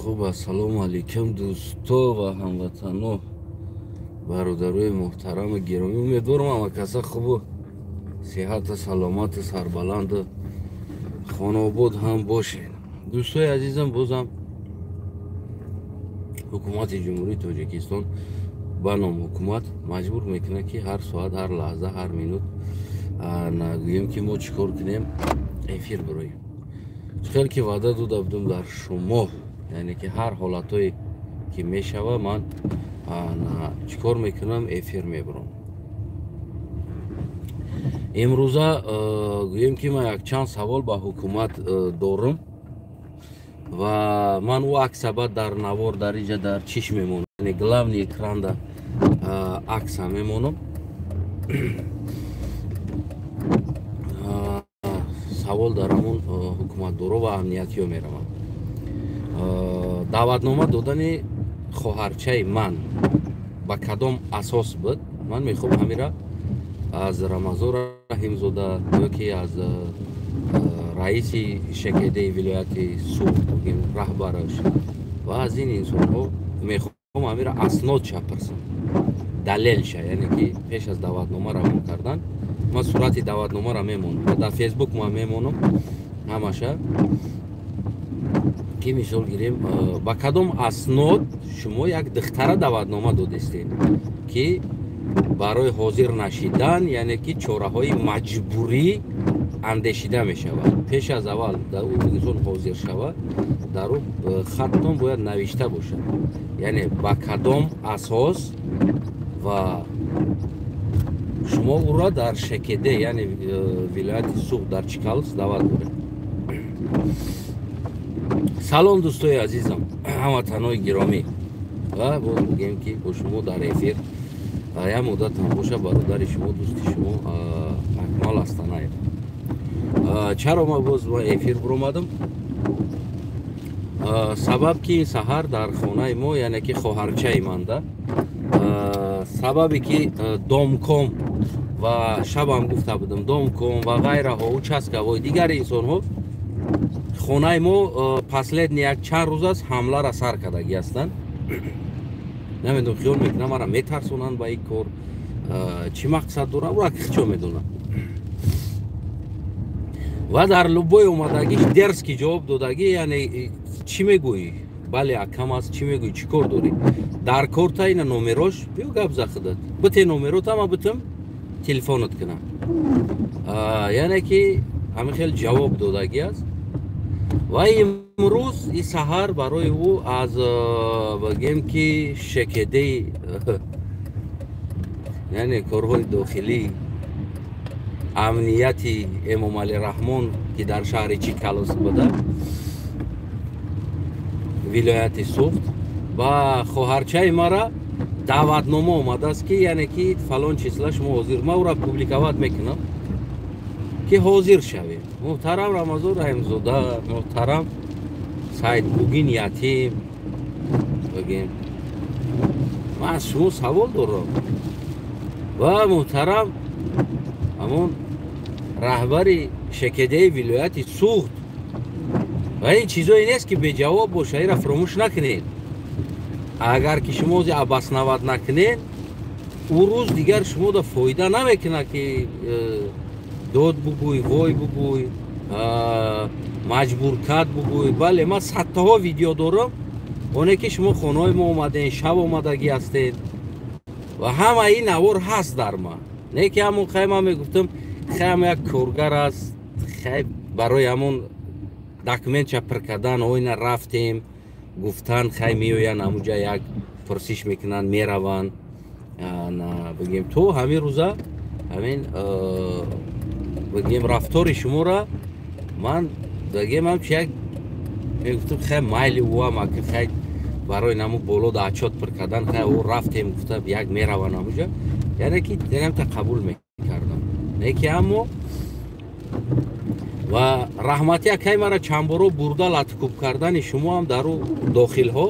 Хуб, ассалому алайкум дӯсто ва ҳамватано, бародарои муҳтараму гиромӣ. Умедворам, ҳама каса хубу сиҳату саломату сарбаланду хонаобод ҳам бошед. Дӯстои азизам, бозам ҳукумати Ҷумҳурии Тоҷикистон ба ном ҳукумат маҷбур мекунад, ки ҳар соат, ҳар лаҳза, ҳар минут нагӯем, ки мо чӣ кор кунем, эфир бироем. Хел ки ваъда дода будум дар шумо, яъне ки ҳар ҳолатое ки мешава, ман чӣ кор мекунам, эфир мебурам. Имрӯза гӯем, ки ман якчанд савол ба ҳукумат дорам ва ман ӯ акса баъд дар навор дар инҷа дар чиш мемонам, яъне главный экранда акса мемонам. Савол дар ҳамон ҳукуматдоро ва амниятиё меравад. Даъватнома додани хоҳарчаи ман ба кадом асос буд? Ман мехоҳам ҳамира аз Рамазон Раҳимзода ё ки аз раиси ШКДи вилояти Суғд, бигем раҳбараш, ва аз ин инсонҳо мехоҳам ҳамира аснодша пурсам, далелша, яъне ки пеш аз даъватнома равон кардан ман сурати даъватномаро мемонам ва дар Фейсбук ман мемонам ҳамаша, ки мисол гирем, ба кадом аснод шумо як духтара даъватнома додистед, ки барои ҳозир нашидан, яъне ки чораҳои маҷбурӣ андешида мешавад. Пеш аз аввал дар ӯ инсон ҳозир шавад, дар ӯ хаттон бояд навишта бошад, яъне ба кадом асос ва шумо ӯро дар ШКД, яъне вилояти Суғд, дар Чкаловск даъват доред. Салом, дӯстои азизам, ҳамватанои гиромӣ, ва боз бигем, ки бо шумо дар эфир як муддат ҳам боша бародари шумо, дӯсти шумо Акмал Астанаев. Чаро ман боз ба эфир биромадам? Сабаб ки ин саҳар дар хонаи мо, яъне ки хоҳарчаи манда, сабабе ки домком ва шабам гуфта будам, домком ва ғайраҳо, участковой, дигари инсонҳо хонаи мо последний як чанд рӯз аст ҳамларо сар кардагӣ ҳастанд. Намедонам, хиёл мекунам мара метарсонанд ба ин кор, чӣ мақсад дорам, ӯра чо медонам. Ва дар любой омадагиш дерзкий ҷавоб додагӣ, яъне чӣ мегӯӣ? Бале, акам аст, чӣ мегӯӣ, чӣ кор дорӣ? Дар корта ина номерош, биё гап за худат. Бите номерот, ама битам телефонат кунам. Яъне ки ҳамин хел ҷавоб додагӣ аст. Ва имрӯз и саҳар барои ӯ аз бигем ки ШКДи, яъне корҳои дохилӣ, амнияти Эмомалӣ Раҳмон, ки дар шаҳри Чкаловск буда, вилояти Суғд, ба хоҳарчаи мара даъватнома омадааст, ки яъне ки фалон числа шумо ҳозир. Ман ӯра публиковать мекунам, ки ҳозир шавем. Муҳтарам Рамазон Раҳимзода, муҳтарам Саидбугин Ятим, бигем, ман аз шумо савол дорам. Ва муҳтарам ҳамон раҳбари ШКДи вилояти Суғд, ва ин чизое нест, ки беҷавоб боша, инра фуромӯш накунед. Агар ки шумо ози обосновать накунед, ӯ рӯз дигар шумода фоида намекунад, ки дод бугӯй, вой бугӯй, маҷбуркард бугӯй. Бале, ман садтаҳо видео дорам, оне ки шумо хонаҳои мо омадем, шаб омадагӣ ҳастед ва ҳама ин навор ҳаст дар ман. Не ки ҳамон хай ман мегуфтам, хай ҳам як коргар аст, хай барои ҳамон документча пур кардан оина рафтем, гуфтан хай меоянд ҳамунҷа, як пурсиш мекунанд, мераванд. Бигем, то ҳамин рӯза ҳамин бигем рафтори шуморо ман бигем ҳамчи як мегуфтам, хай майли ӯам аки хай барои наму боло да отчёт пур кардан хай ӯ рафтем, гуфта як мераванд ҳамунҷа, яъне ки ягамта қабул мекардам. Не ки аммо ва раҳмати акай мара чандборо бурда латукуб кардани шумо ҳам дар ӯ дохилҳо,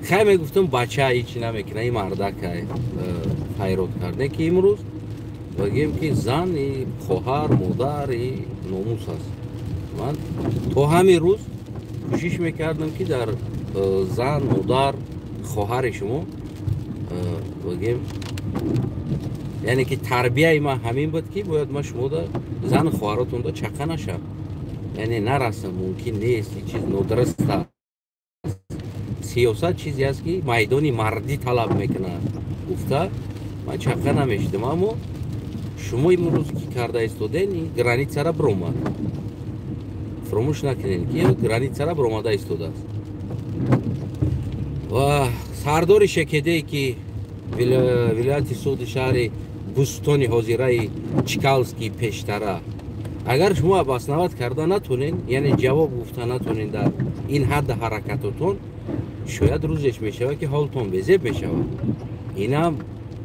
хай мегуфтам, бача ҳичи намекунад, ин мардакай файрод кард. Не ки имрӯз бигем ки зан и хоҳар, модар и номус аст. Ман то ҳамин рӯз кӯшиш мекардам, ки дар Зан, модар, хоҳари шумо бигем, яъне ки тарбияи ман ҳамин буд, ки бояд ман шумода зану хоҳаротонда чақа нашам, яъне нарасам, мумкин нест, ин чиз нодуруст аст. Сиёсат чизе аст, ки майдони мардӣ талаб мекунад, гуфта ман чақа намешидам. Аммо шумо имрӯз ки карда истоден, ин границара биромад. Фуромӯш накунед, ки границара биромада истодааст. Ва сардори шекедае, ки вилояти Суғди, шаҳри Бӯстони ҳозираи Чкалский пештара, агар шумо обосновать карда натонед, яъне ҷавоб гуфта натонед дар ин ҳадда ҳаракатотон, шояд рӯзеш мешавад, ки ҳолтон безеб мешавад. Инам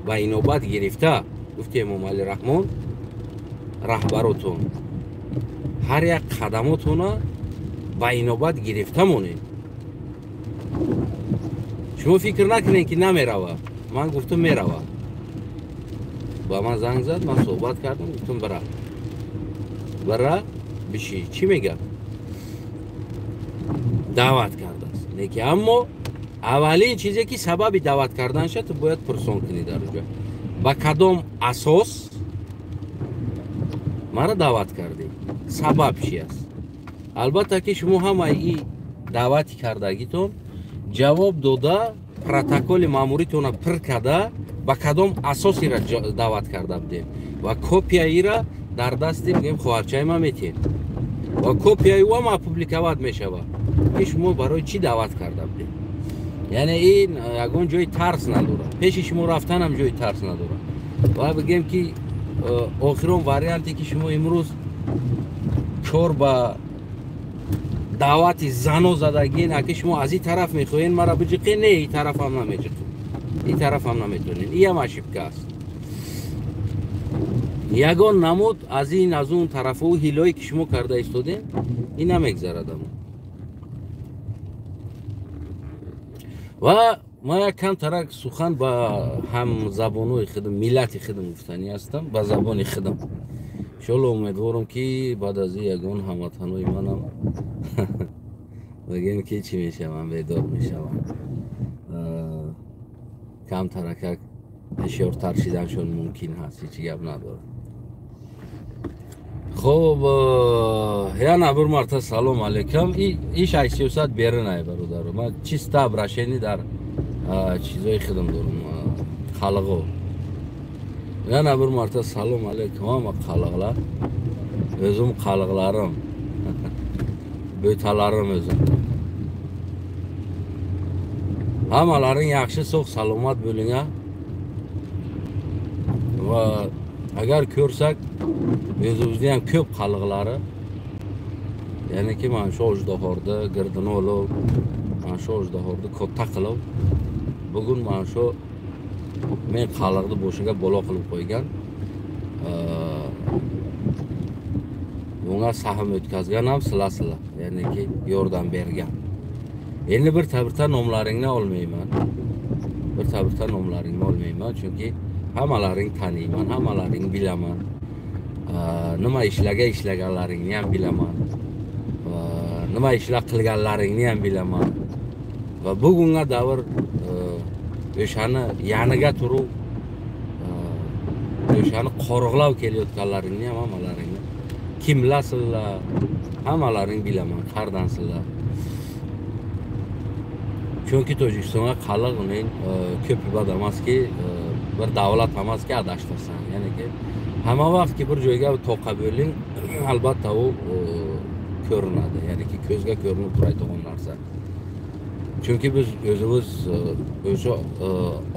ба инобат гирифта гуфти Эмомалӣ Раҳмон, раҳбаротон ҳар як қадамотона ба инобат гирифта монед. Шумо фикр накунед, ки намеравад. Ман гуфтам, меравад. Ба ман занг зад, ман суҳбат кардам, гуфтам, бира, бира биши, чӣ мегӯяд, даъват кардааст. Леки аммо аввалин чизе, ки сабаби даъват карданша ту бояд пурсон кунӣ дар ҷо, ба кадом асос маро даъват кардӣ, сабаб чи аст. Албатта, ки шумо ҳамаи и даъвати кардагитон ҷавоб дода, протоколи маъмуритона пир карда, ба кадом асосира даъват карда будем, ва копияира дар дасти, бигем, хоҳарчаи ман метиҳем, ва копияи ӯам опубликовать мешавад, ки шумо барои чӣ даъват карда будем. Яъне ин ягон ҷои тарс надорад, пеши шумо рафтанам ҷои тарс надорад. Ва бигем, ки охирон варианте, ки шумо имрӯз кор ба даъвати зано задагиен, аки шумо аз ин тараф мехоҳен мара биҷиқе, не, ин тарафам намеҷиқем, ин тарафам наметонен, иам ошибка аст. Ягон намуд аз ин, аз он тарафҳо ҳилое, ки шумо карда истодем, ин намегзарад. Амо ва ман як камтарак сухан ба ҳамзабонои худам, миллати худам гуфтанӣ ҳастам ба забони худам. Иншоалло, умедворам, ки баъд аз ин ягон ҳамватанои манам, бигем, ки чӣ мешавам, бедор мешавам, камтаракак ҳушёртар шиданшон мумкин ҳаст, ҳеҷ гап надорад. Хоб, яна bir марта салом алейкум. Иш ай сиёсат берунай, бародаро. Ман чисто обращение дар чизои худам дорам, халқо. Яна bir марта салом алейкум ҳама қалиқлар, o'zim qaliqlarim, bo'talarim, o'zim. Hammalaring yaxshi, sog' salomat bo'ling. Va agar ko'rsak, o'zimizni ham ko'p xalqlari, ya'niki mana shu ojdahorni girdini olib, mana shu ojdahorni katta qilib, bugun mana shu men xalqni boshiga balo qilib qo'ygan, bunga sahm o'tkazgan ham sizlar, ya'niki yordam bergan. Endi bir tabirta nomlaringni olmayman, bir tabirta nomlaringni olmayman, chunki hammalaring taniyman, hammalaring bilaman. Nima ishlarga ishlaganlaringni ham bilaman, nima ishlar qilganlaringni ham bilaman. Va bugunga davr o'shani yoniga turib, o'shani qo'riqlab kelayotganlaringni ham, hammalaringni, kimlasizlar, hammalaring bilaman, qardansizlar. Chunki Tojikistonga xalq uning ko'p ibad emaski, bir davlat emaski adashtirsan. Ya'niki hamma vaqtki bir joyga toqa bo'ling, albatta u ko'rinadi, ya'niki ko'zga ko'rinib turadigan narsa. Chunki biz o'zimiz o'sha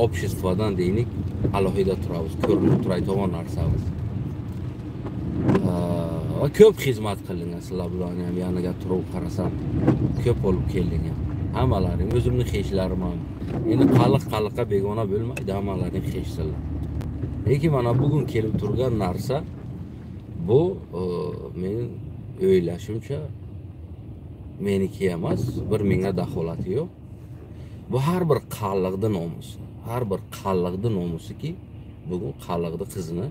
обществодан deylik, alohida turamiz, ko'rinib turadigan narsamiz. Va ko'p xizmat qilingan sizlar bilan ham yoniga turib qarasam, ko'p bo'lib kelingan. Hammalaring o'zimni xeshlarim ham. Endi xalq xalqqa begona bo'lmaydi, hammalaring xeshsizlar. Lekin mana bugun kelib turgan narsa bu men o'ylashimcha meniki emas, bir menga daxolati yo'q. Bu har bir qalliqning nomusi, har bir qalliqning nomusiki, bugun qalliqning qizini,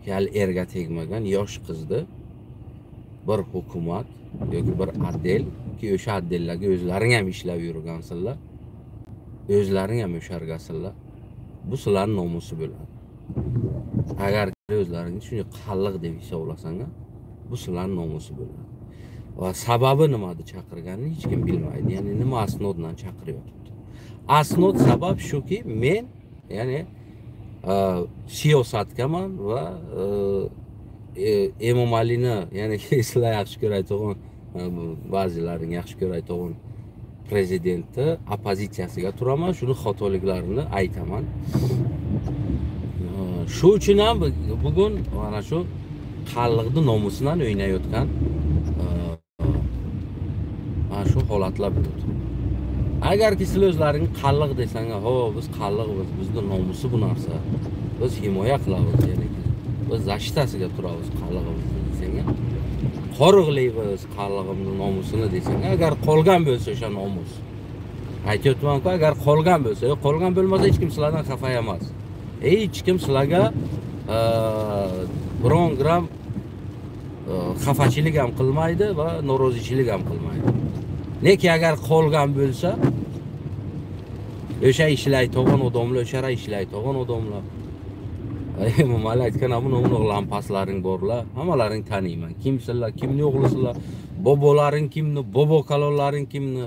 hali erga tegmagan yosh qizni bir hukumat yoki bir отдел Ki o'sha отдел larga o'zlaring ham ishlab yurgansizlar, o'zlaring ham o'shargasizlar. Bu sizlarning nomusi bo'ladi. Agar o'zlaringni shunday qalliq deb hisoblasanglar, bu sizlarning nomusi bo'ladi. Va sababi nimada chaqirganini hech kim bilmaydi. Ya'ni nima asnoddan chaqiryapti. Asnod sabab shuki, men ya'ni siyosatgaman va Emomali'ni, ya'ni sizlar yaxshi ko'radigan, ba'zilaring yaxshi ko'radigan prezidentni oppozitsiyasiga turaman, shuni xatoliklarini aytaman. Shu uchun ham bugun mana shu qalliqni nomusidan o'ynayotgan mana shu holatlar bo'ldi. Agarki sizlar o'zlaring qalliq desanglar, "Ho, biz qalliqmiz, bizni nomusi bu narsa. Biz himoya qilamiz, ya'ni biz zashtasiga turamiz qallig'imizni" desanglar, qo'riqlaymiz qallig'imni nomusini desanglar, agar qolgan bo'lsa o'sha nomus. Aytyapman-ku, agar qolgan bo'lsa, yo'q, qolgan bo'lmasa hech kim sizlardan xafa emas. Hech kim sizlarga biron gram xafachilik ham qilmaydi va norozichilik ham qilmaydi. Lekin agar qolgan bo'lsa, o'sha ishlaydigan odamlar, o'sha ishlaydigan odamlar. Emomali aytgan, buni lampaslaring borlar, hammalaring taniyman. Kimsizlar, kimni o'g'lisizlar, bobolaring kimni, bobo kalonlaring kimni,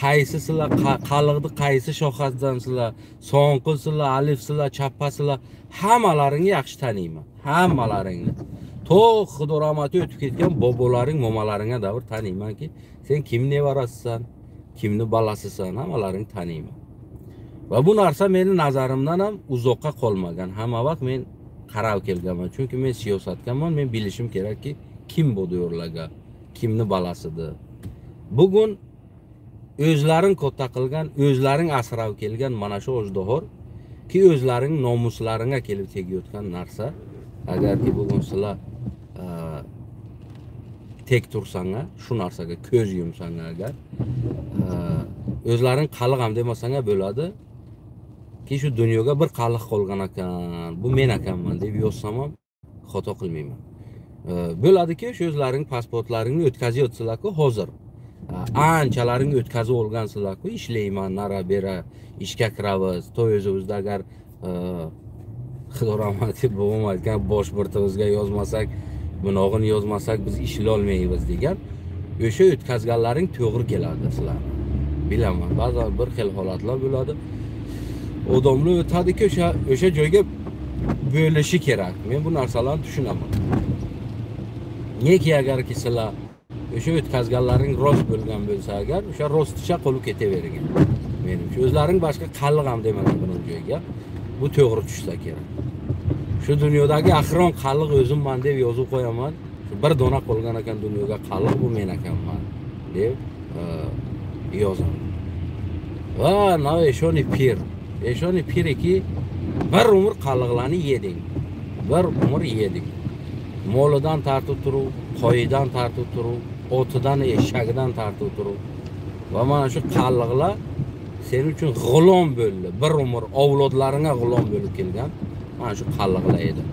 qaysisizlar, qalliqni qaysi shoxasidansizlar, sonqilsizlar, alifsizlar, chappasizlar, hammalaringni yaxshi taniyman, hammalaringni. To Xudo rahmati o'tib ketgan bobolaring, momalaringga davr taniymanki, sen kimni nevarasisan, kimni balasisan, hammalaringni taniyman. Va bu narsa meni nazarimdan ham uzoqqa qolmagan. Hamma vaqt men qarab kelganman. Chunki men siyosatganman, men bilishim kerakki, kim bu diyorlarga, kimni balasidir. Bugun o'zlaring katta qilgan, o'zlaring asrab kelgan mana shu ojdohor ki o'zlaring nomuslaringga kelib tegayotgan narsa. Agarki bugun sizlar tek tursanglar, shu narsaga ko'z yumsanglar, agar o'zlaring qalliq ham demasanglar bo'ladi. Ki shu dunyoga bir qalliq qolgan ekan, bu men ekanman deb yozsam ham xato qilmayman. Bo'ladiki, shu o'zlaring pasportlaringni o'tkazyapsizlar-ku hozir. Anchalaring o'tkazib olgansizlar-ku, ishlayman, nara bera ishga kiramiz, to'y o'zimizda agar Xudo rahmati bobom aytgan bosh birtimizga yozmasak, bunog'ini yozmasak biz ishlolmaymiz degan, o'sha o'tkazganlaring to'g'ri keladi sizlarga. Bilaman, ba'zan bir xil holatlar bo'ladi. Odamlar o'tadiki, o'sha joyga bo'lishi kerak. Men bu narsalarni tushunaman. Neki agarki sizlar o'sha o'tkazganlaring rost bo'lgan bo'lsa, agar o'sha rosticha qolib ketavergan. Menimcha o'zlaring boshqa qalliq ham demagan buni joyga. Bu to'g'ri tushsa kerak. Shu dunyodagi oxiron qalliq o'zimman deb yozib qo'yaman. Shu bir dona qolgan ekan dunyoga qalliq, bu men ekanman deb yozaman. Va na eshoni pir. Eshoni piriki bir umr qalliqlarni yeding. Bir umr yeding. Molidan tortib turib, qo'yidan tortib turib, otidan, eshagidan tortib turib. Va mana shu qalliqlar sen uchun g'ulom bo'ldi. Bir umr avlodlaringga g'ulom bo'lib kelgan mana shu qalliqlar edi.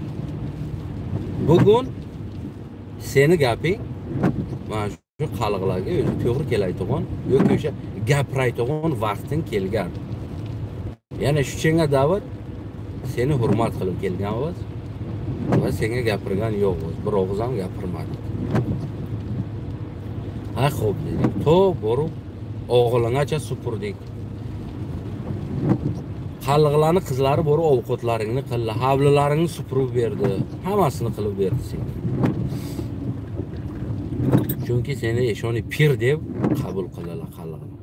Bugun seni gaping mana shu qalliqlarga o'zi to'g'ri keladigan yoki o'sha gapiradigan vaqting kelgan. Ya'ni shuchenga davr seni hurmat qilib kelganmiz va senga gapirgan yo'q, bir og'iz ham gapirmadik. Ha, xo'p dedik. To borib o'g'lingacha supurdik. Qalliqlarni qizlari borib ovqatlaringni qildi, hovlilaringni supurib berdi, hammasini qilib berdi senga. Chunki seni eshoni pir deb qabul qildilar qalliqni.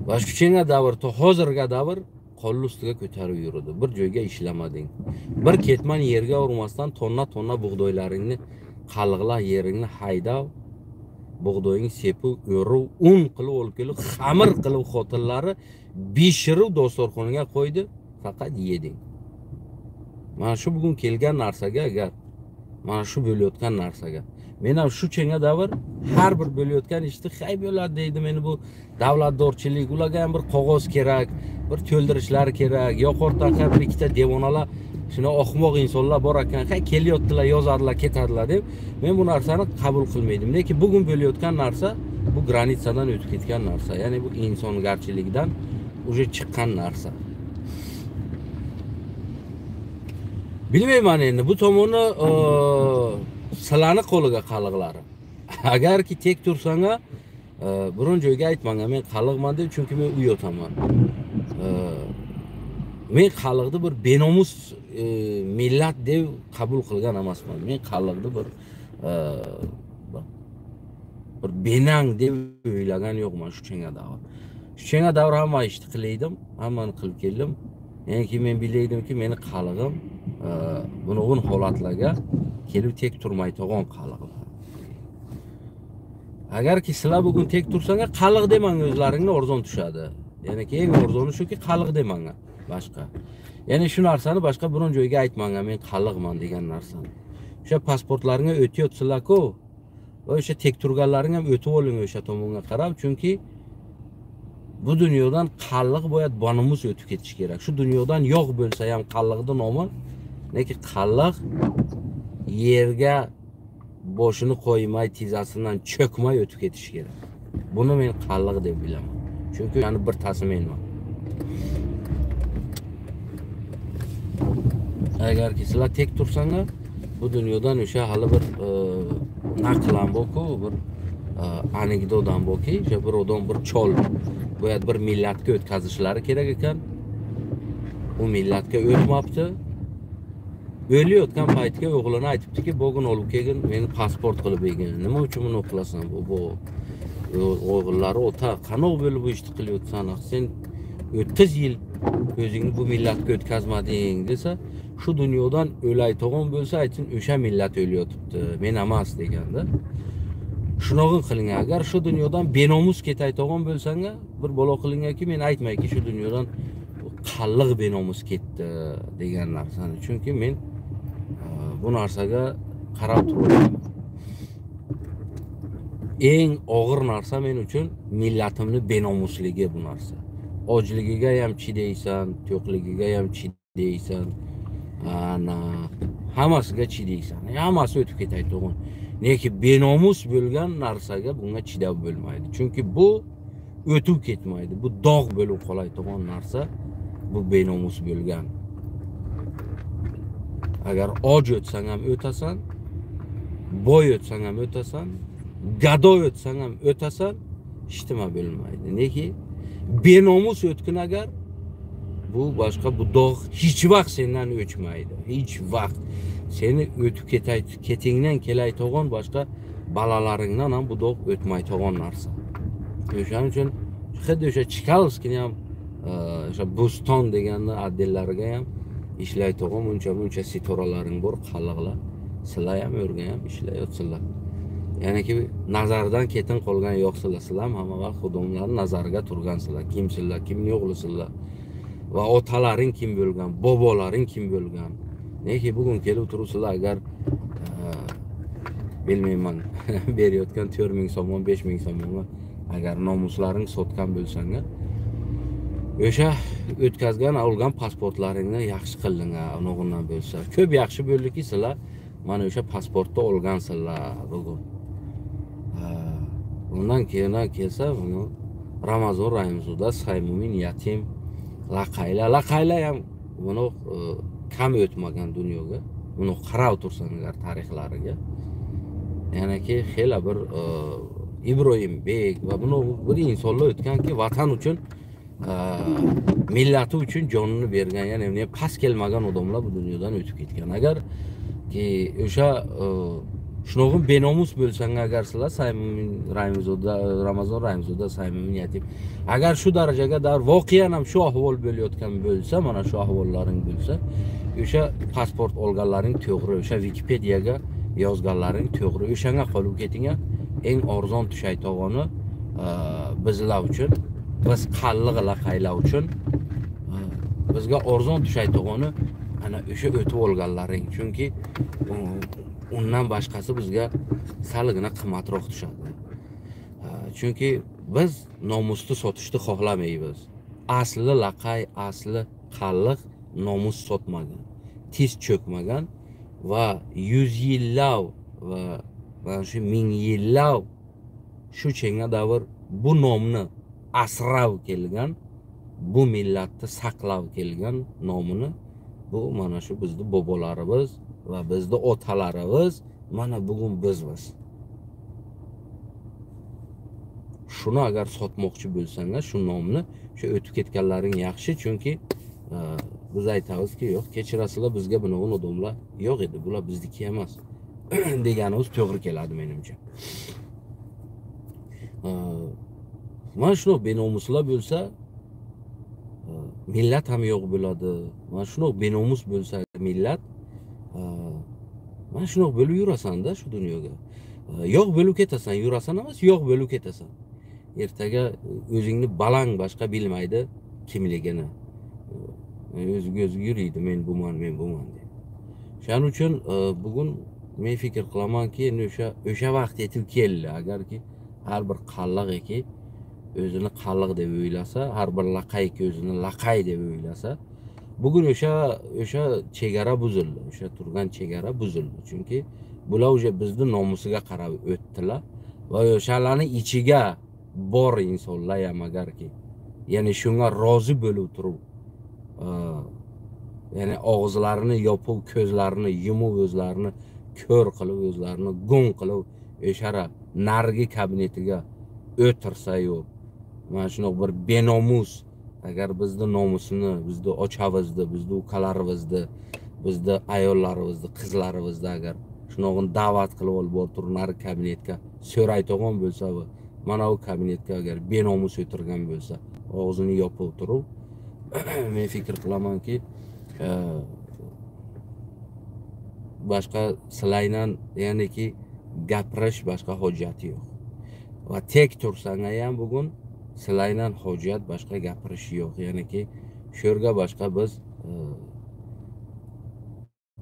Va shuchenga davr to hozirga davr qo'l ustiga ko'tarib yurdi. Bir joyga ishlamading. Bir ketman yerga urmasdan tonna-tonna bug'doylaringni qalliqlar yeringni haydab, bug'doyingni sepib, o'rib, un qilib olib kelib, xamir qilib xotinlari bishirib dasturxonga qo'ydi, faqat yeding. Mana shu bugun kelgan narsaga agar mana shu bo'layotgan narsaga men ham shu chenga davr har bir bo'layotgan ishni hay bo'ladi deydi. Meni bu davlatdorchilik, ularga ham bir qog'oz kerak, bir to'ldirishlari kerak. Yo'q, bir ikkita devonalar, shuni ahmoq insonlar bor ekan, hay kelyaptilar, yozadilar, ketadilar deb men bu narsani qabul qilmaydim. Lekin bugun bo'layotgan narsa Bu granitsadan o'tib ketgan narsa, ya'ni bu insongarchilikdan уже chiqqan narsa. Bilmayman endi bu tomoni sizlarni qo'liga qalliqlari. Agarki tek tursanga, biron joyga aytmang men qalliqman deb, chunki men uyotaman. Men qalliqni bir benomus millat deb qabul qilgan emasman. Men qalliqni bir benang deb o'ylagan yo'qman shu chenga davr. Shu chenga davr hamma ishni qilaydim, hammani qilib keldim. Ya'ni men bilaydimki, meni qallig'im bunug'un holatlarga kelib tek turmaydigan qalliqlar. Agarki sizlar bugun tek tursanglar, qalliq demang, o'zlaringni arzon tushadi. Ya'ni eng arzoni shuki, qalliq demanglar boshqa. Ya'ni shu narsani boshqa biron joyga aytmanglar, men qalliqman degan narsani. O'sha pasportlaringga o'tayotsinlar-ku, va o'sha tek turganlaring ham o'tib oling o'sha tomonga qarab, chunki bu dunyodan qalliq boyat bonomus o'tib ketish kerak. Shu dunyodan yo'q bo'lsa ham qalliqning nomi, lekin qalliq yerga boshini qo'ymay, tizasidan cho'kmay o'tib ketish kerak. Buni men qalliq deb bilaman. Chunki yani bir tasi menman. Agarki sizlar tek tursanglar, bu dunyodan o'sha hali bir naql ham borku, bir anekdot ham borki, o'sha bir odam bir chol boyat bir millatga o'tkazishlari kerak ekan. U millatga o'tmabdi. O'layotgan paytga o'g'lini aytibdiki, bugun olib kelgin, meni pasport qilib bergin. Nima uchun buni qilasan? Bu o'g'illari ota, qanoq bo'lib bu ishni qilyapsan? Sen 30 yil o'zingni bu millatga o'tkazmading desa, shu dunyodan o'laytog'on bo'lsa aytsin, o'sha millat o'layotibdi, men emas deganda. Shunog'in qiling. Agar shu dunyodan benomus ketayotgan bo'lsang, bir balo qilingki, men aytmayki shu dunyodan qalliq benomus ketdi degan narsani. Chunki men bu narsaga qarab turibman. Eng og'ir narsa men uchun millatimni benomusligi bu narsa. Ochligiga ham chidaysan, to'qligiga ham chidaysan, ana hammasiga chidaysan. Hammasi o'tib ketayotgan. Lekin benomus bo'lgan narsaga bunga chidab bo'lmaydi. Chunki bu o'tib ketmaydi. Bu dog' bo'lib qolaydigan narsa, bu benomus bo'lgan. Agar och o'tsang ham o'tasan, boy o'tsang ham o'tasan, gadoy o'tsang ham o'tasan, hech nima bo'lmaydi. Neki benomus o'tkin agar, bu boshqa, bu dog' hech vaqt sendan o'chmaydi. Hech vaqt seni o'tib ketingdan kelayotgan boshqa bolalaringdan ham bu dog' o'tmaydigan narsa. O'shaning uchun xuddi o'sha Chkalovskini ham o'sha Bo'ston deganni otdellariga ham ishlayotgan buncha sitoralaring bor, qalliqlar. Sizlar ham o'rgan ham ishlayotsinlar. Ya'niki nazardan ketin qolgan yo'qsizlar. Sizlar ham hamma vaqt xudonlarning nazariga turgansizlar. Kimsizlar, kimning o'g'lisizlar va otalaring kim bo'lgan, bobolaring kim bo'lgan. Nega bugun kelib turibsizlar, agar bilmayman berayotgan 4000 so'm, 5000 so'mga agar nomuslaring sotgan bo'lsang, o'sha o'tkazgan, olgan pasportlaringni yaxshi qilding, unog'undan bo'lsa. Ko'p yaxshi bo'ldiki, sizlar mana o'sha pasportni olgansizlar bugun. Undan keyin kelsa, buni Ramazon Rahimzoda, Saymumin Yatim, laqaylar ham buni kam o'tmagan dunyoga. Buni qarab tursanglar tarixlariga. Ya'niki xela bir Ibrohimbek va buni bir insonlar o'tganki, vatan uchun, millati uchun jonini bergan, ya'ni past kelmagan odamlar bu dunyodan o'tib ketgan. Agar ki o'sha shunog'in benomus bo'lsang agar sizlar Saymumin Rahimzoda, Ramazon Rahimzoda, Saymumin Yatim, agar shu darajaga dar voqean ham shu ahvol bo'layotgan bo'lsa, mana shu ahvollaring bo'lsa, o'sha pasport olganlaring to'g'ri, o'sha Wikipediyaga yozganlaring to'g'ri, o'shanga qolib keting. Eng arzon tushaytog'oni bizlar uchun, biz qalliq laqaylar uchun bizga arzon tushaytog'oni ana o'sha o'tib olganlaring. Chunki undan boshqasi bizga salgina qimmatroq tushadi. Chunki biz nomusni sotishni xohlamaymiz. Asli laqay, asli qalliq nomus sotmagan, tiz cho'kmagan va 100 yillab va mana shu 1000 yillab shu chenga davr bu nomni asrab kelgan, bu millatni saqlab kelgan nomini bu mana shu bizni bobolarimiz va bizni otalarimiz, mana bugun bizmiz. Shuni agar sotmoqchi bo'lsanglar, shu nomni shu o'tib ketganlaring yaxshi, chunki biz aytamizki, yo'q, kechirasizlar, bizga bunaqa odamlar yo'q edi, bular bizniki emas deganimiz to'g'ri keladi menimcha. Mana shunaqa benomuslar bo'lsa, millat ham yo'q bo'ladi. Mana shunaqa benomus bo'lsa millat, mana shunaqa bo'lib yurasan-da shu dunyoga. Yo'q bo'lib ketasan, yurasan emas, yo'q bo'lib ketasan. Ertaga o'zingni balang boshqa bilmaydi kimligini. O'ziga o'zi yuriydi, men buman, men buman deb. Shuning uchun bugun men fikr qilamanki, endi o'sha vaqt yetib keldi. Agarki har bir qalliq o'zini qalliq deb o'ylasa, har bir laqayki o'zini laqay deb o'ylasa, bugun o'sha chegara buzildi, o'sha turgan chegara buzildi. Chunki bular o'sha bizni nomusiga qarab o'tdilar va o'shalarning ichiga bor insonlar ham agarki, ya'ni shunga rozi bo'lib turib, ya'ni og'izlarini yopib, ko'zlarini yumib, o'zlarini ko'r qilib, o'zlarini gung qilib o'sha narigi kabinetiga o'tirsa-yu, mana shunaqa bir benomus agar bizni nomusini, bizni ochavizni, bizni ukalarimizni, bizni ayollarimizni, qizlarimizni agar shunaqa da'vat qilib olib borib turib narigi kabinetga so'raydigan bo'lsa, mana u kabinetga agar benomus o'tirgan bo'lsa, og'zini yopib turib, men fikr qilamanki, boshqa silaydan, ya'niki gapirish boshqa hojati yo'q. Va tek tursang ham bugun silaydan hojat boshqa gapirish yo'q. Ya'niki shu yerga boshqa biz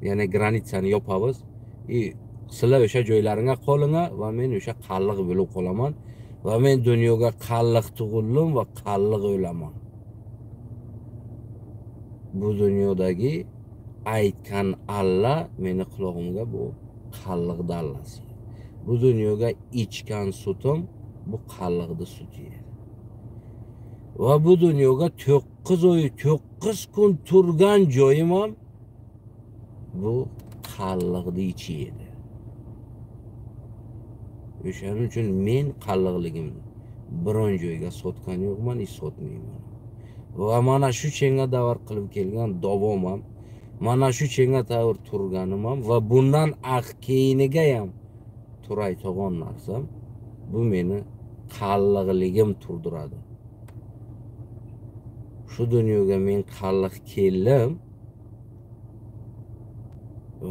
ya'ni granitsani yopamiz. Sizlar o'sha joylaringga qolinga va men o'sha qalliq bo'lib qolaman va men dunyoga qalliq tug'ildim va qalliq o'laman. Bu dunyodagi aytgan alla meni qulog'imga bu qalliq dallasi. Bu dunyoga ichgan sutim bu qalliqni suti edi. Va bu dunyoga 9 oy 9 kun turgan joyim ham bu qalliqni ichi edi. O'shaning uchun men qalliqligimni biron joyga sotgan yo'qman, sotmayman. Va mana shu chenga davr qilib kelgan davom ham, mana shu chenga davr turganim ham va bundan keyiniga ham turaydigan narsam bu meni qalliqligim turdiradi. Shu dunyoga men qalliq keldim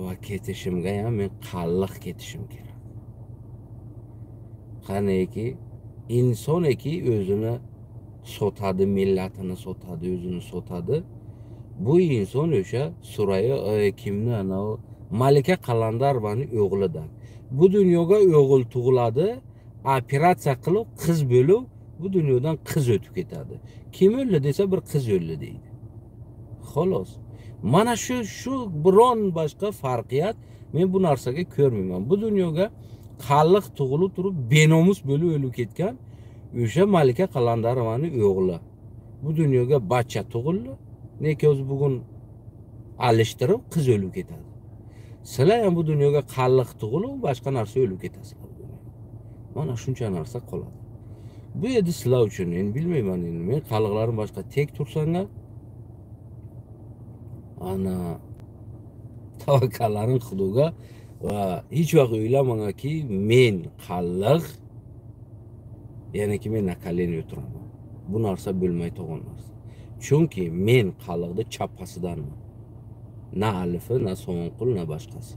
va ketishimga ham men qalliq ketishim kerak. Qaniyki insoniki o'zini sotadi, millatini sotadi, o'zini sotadi. Bu inson o'sha Suraya kimni ana Malika Qalandarovaning o'g'lidan. Bu dunyoga o'g'il tug'iladi, operatsiya qilib qiz bo'lib, bu dunyodan qiz o'tib ketadi. Kim o'ldi desa bir qiz o'ldi deydi. Xolos. Mana shu biron boshqa farqiyat men bu narsaga ko'rmayman. Bu dunyoga qalliq tug'ilib turib benomus bo'lib o'lib ketgan o'sha Malika Qalandarovaning o'g'li. Bu dunyoga bacha tug'ildi, nega o'zi bugun alishtirib qiz o'lib ketadi. Sizlar ham bu dunyoga qalliq tug'ilib boshqa narsa o'lib ketasizlar. Mana shuncha narsa qoladi. Bu edi sizlar uchun. Endi bilmayman endi men qalliqlarim boshqa tek tursanglar, ana tavakkallaring Xudoga va hech vaqt o'ylamangki men qalliq, ya'niki men nakaleni o'tiraman. Bu narsa bo'lmaydigan narsa. Chunki men qalliqni chapasidanman. Na alifi, na So'nqul, na boshqasi.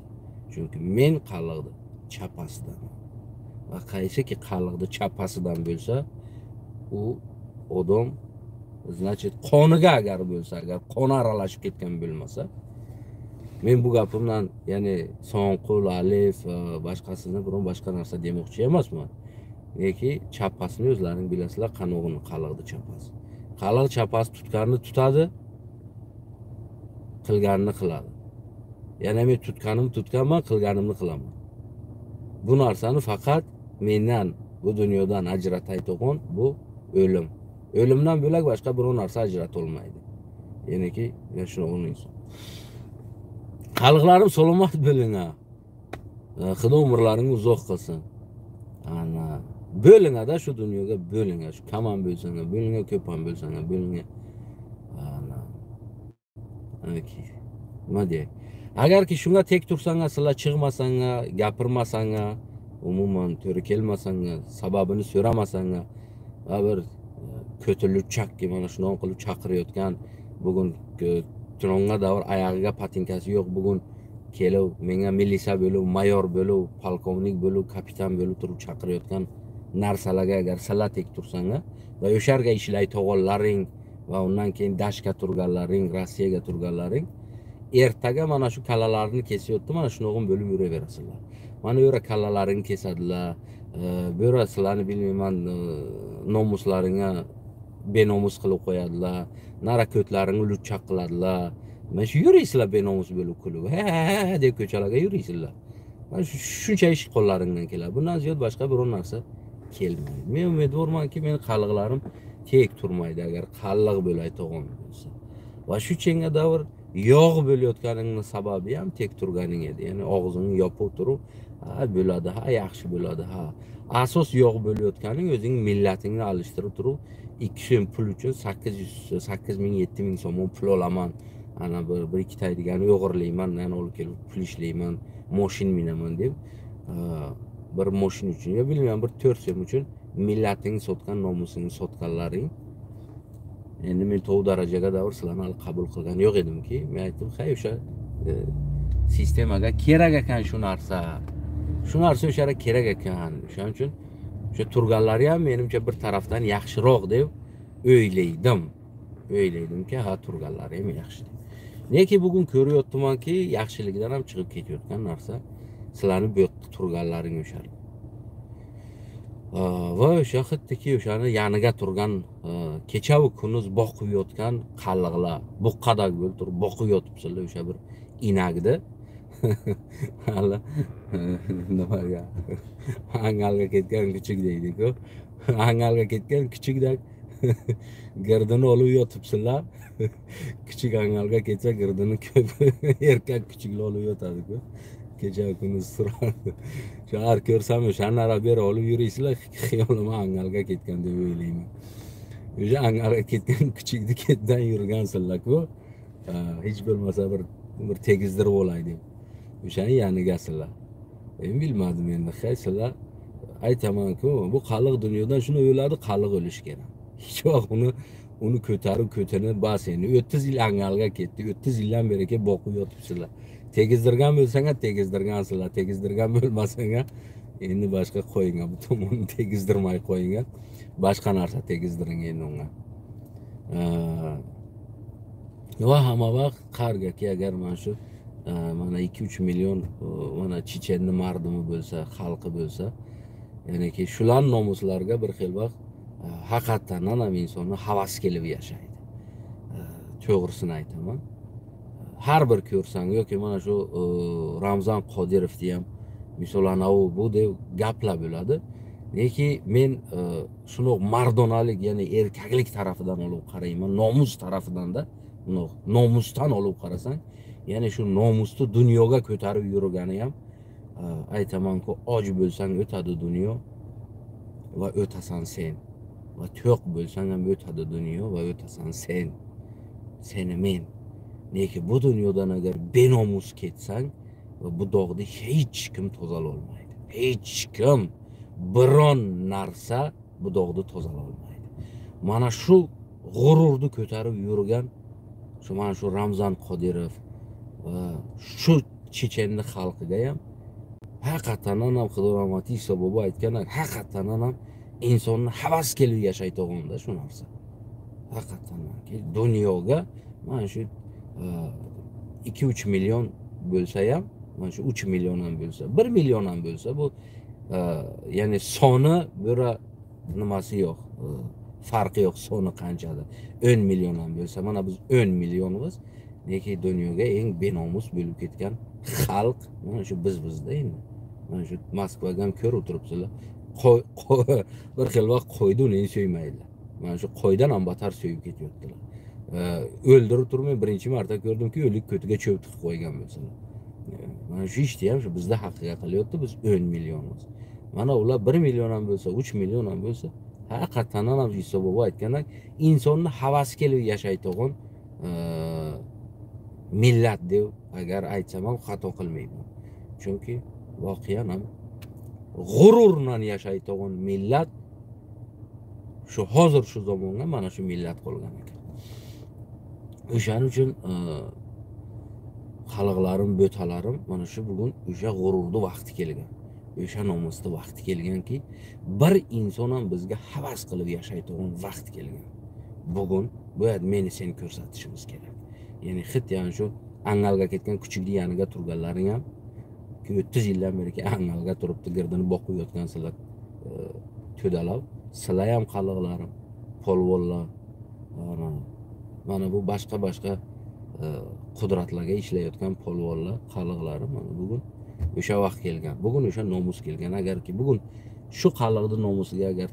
Chunki men qalliqni chapasidanman. Va qaysiki qalliqni chapasidan bo'lsa, u odam значит qoniga agar bo'lsa, agar qoni aralashib ketgan bo'lmasa, men bu gapimdan ya'ni So'nqul, alif, boshqasini biron boshqa narsa demoqchi emasman. Lekin chapasini o'zlaring bilasizlar, qanog'ini qalliqni chapasi. Qalliq chapasi tutganini tutadi, qilganini qiladi. Ya'ni men tutganimni tutganman, qilganimni qilaman. Bu narsani faqat mendan Bu dunyodan ajrataydigan bu o'lim. O'limdan bo'lak boshqa biror narsa ajratolmaydi. Ya'niki shunaqa inson. Xalqlarim salomat bo'ling. Xudo umrlaringni uzoq qilsin. Ana bo'ling-da shu dunyoga bo'ling. Shu kam ham bo'lsang, bo'ling, ko'p ham bo'lsang, bo'ling. Ana. Nima dey? Agarki shunga tek tursang, sizlar chiqmasang, gapirmasang, umuman to'g'ri kelmasang, sababini so'ramasang, va bir ko'tilib chakki mana shunday qilib chaqirayotgan, bugun tronga davr oyog'iga patinkasi yo'q, bugun kelib menga milisa bo'lib, mayor bo'lib, polkovnik bo'lib, kapitan bo'lib turib chaqirayotgan narsalarga agar sizlar tek tursang va o'sharga ishlayotganlaring va undan keyin dashga turganlaring, Rossiyaga turganlaring ertaga mana shu kallalarni kesyapti, mana shunog'im bo'lib yuraverasizlar. Mana u yerda kallalaringni kesadilar, bu yerda sizlarni bilmayman, nomuslaringga benomus qilib qo'yadilar, nara ko'tlaringni luchchaq qiladilar. Mana shu yuraysizlar benomus bo'lib kulib, ha ha deb ko'chalarga yuraysizlar. Mana shu shuncha ish qo'llaringdan keladi. Bundan ziyod boshqa biror narsa kelmaydi. Men umidvormanki, meni qalliqlarim tek turmaydi agar qalliq bo'layotgan bo'lsa. Va shu chenga davr yog' bo'layotganingning sababi ham tek turganing edi. Ya'ni og'zingni yopib turib, ha bo'ladi, ha yaxshi bo'ladi, ha. Asos yog' bo'layotganing o'zing millatingni alishtirib turib, 2 so'm pul uchun 800 ming, 7 ming so'm pul olaman. Ana bir ikkita degani o'g'irlayman, yana olib kelib pul ishlayman, moshin minaman deb bir moshin uchun yo bilmayman bir 4 so'm uchun millatingni sotgan, nomusingni sotganlaring. Endi men to'g'ri darajaga davr sizlarni hali qabul qilgan yo'q edimki, men aytdim, hay o'sha sistemaga kerak ekan shu narsa. Shu narsa o'shaga kerak ekan. O'shaning uchun o'sha turganlari ham menimcha bir tarafdan yaxshiroq deb o'ylaydim. O'ylaydimki, ha turganlari ham yaxshi deb. Lekin bugun ko'ryaptimanki, yaxshilikdan ham chiqib ketayotgan narsa sizlarni bu yoqda turganlaring o'sha. Va o'sha xittiki o'shani yoniga turgan kecha va kunduz boqib yotgan qalliqlar, buqqadak bo'lib turib boqib yotibsizlar o'sha bir inagda. Hali nimaga angalga ketgan kuchuk deydi-ku. Angalga ketgan kuchukdak girdini olib yotibsizlar. Kuchuk angalga ketsa girdini ko'p erkak kuchuklar olib yotadi-ku. Kecha kunduz turadi. Shu har ko'rsam o'shani arab beri olib yuraysizlar, xiyolim angalga ketgan deb o'ylayman. O'sha angalga ketgan kuchukni ketdan yurgansizlar-ku. Hech bo'lmasa bir tegizdirib olay deb. O'shani yonigasizlar. Men bilmadim endi, qaysizlar aytaman-ku, bu qalliq dunyodan shuni o'ladi, qalliq o'lish kerak. Hech vaqt uni ko'tarib ko'tini bas endi 30 yil angalga ketdi. 30 yildan beri kelib boqib yotibsizlar. Tegizdirgan bo'lsang ham tegizdirgansizlar, tegizdirgan bo'lmasang ham endi boshqa qo'ying, bu tomonni tegizdirmay qo'ying, boshqa narsa tegizdiring endi unga. Va hamma vaqt qargaki agar mana shu mana 2-3 million mana Chechenni mardumi bo'lsa, xalqi bo'lsa, ya'niki shular nomuslariga bir xil vaqt haqiqatan ham insonni havas kelib yashaydi. To'g'risini aytaman. Har bir ko'rsang yoki mana shu Ramzan Qodirovni ham misol anavi bu deb gaplar bo'ladi. Lekin men shuni mardonalik, ya'ni erkaklik tarafidan olib qarayman, nomus tarafidan-da, nomusdan olib qarasang, ya'ni shu nomusni dunyoga ko'tarib yurgani ham aytamanku, och bo'lsang o'tadi dunyo va o'tasan sen. Va to'q bo'lsang ham o'tadi dunyo va o'tasan sen. Seni men. Lekin bu dunyodan agar benomus ketsang, va bu dog'ni hech kim tozala olmaydi. Hech kim biron narsa bu dog'ni tozala olmaydi. Mana shu g'ururni ko'tarib yurgan shu mana shu Ramzan Qodirov va shu Chechenni xalqiga ham haqiqatan ham Xudo rahmati Iso bobo aytgan, haqiqatan ham insonni havas kelib yashayotganda shu narsa. Haqiqatan dunyoga mana shu 2-3 million bo'lsa ham, mana shu 3 million ham bo'lsa, 1 million ham bo'lsa, bu ya'ni soni bir nimasi yo'q, farqi yo'q, soni qanchadir. 10 million ham bo'lsa, mana biz 10 millionmiz, lekin dunyoga eng benomus bo'lib ketgan xalq mana shu biz-bizda endi. Mana shu Moskvaga ham ko'rib turibsizlar. Bir xil vaqt qo'ydi uni so'ymaydilar. Mana shu qo'ydan ham battar so'yib ketyaptilar. O'ldirib turib men birinchi marta ko'rdimki, o'lik ko'tiga cho'p tiqib qo'ygan bo'lsalar. Mana shu ishni ham shu bizda haqqiga qilyapti, biz 10 millionmiz. Mana ular 1 million ham bo'lsa, 3 million ham bo'lsa, haqiqatan ham Iso bobo aytgandek, insonni havasi kelib yashaydigan millat deb agar aytsam ham xato qilmayman. Chunki voqean ham g'ururdan yashaydigan millat shu hozir shu zamonga mana shu millat qolgan ekan. O'shaning uchun xalqlarim, bo'talarim mana shu bugun o'sha g'ururni vaqti kelgan. O'sha nomusni vaqti kelganki, bir inson ham bizga havas qilib yashaydigan vaqt kelgan. Bugun bu meni sen ko'rsatishimiz kerak. Ya'ni xit yani shu angalga ketgan kuchukni yoniga turganlaring ham 30 yildan beri angalga turibdi, girdini boqib yotgan sizlar to'dalab, sizlar ham qalliqlarim, polvonlar, mana bu boshqa-boshqa qudratlarga ishlayotgan polvonlar, qalliqlarim mana bugun o'sha vaqt kelgan. Bugun o'sha nomus kelgan. Agarki bugun shu qalliqning nomusiga agar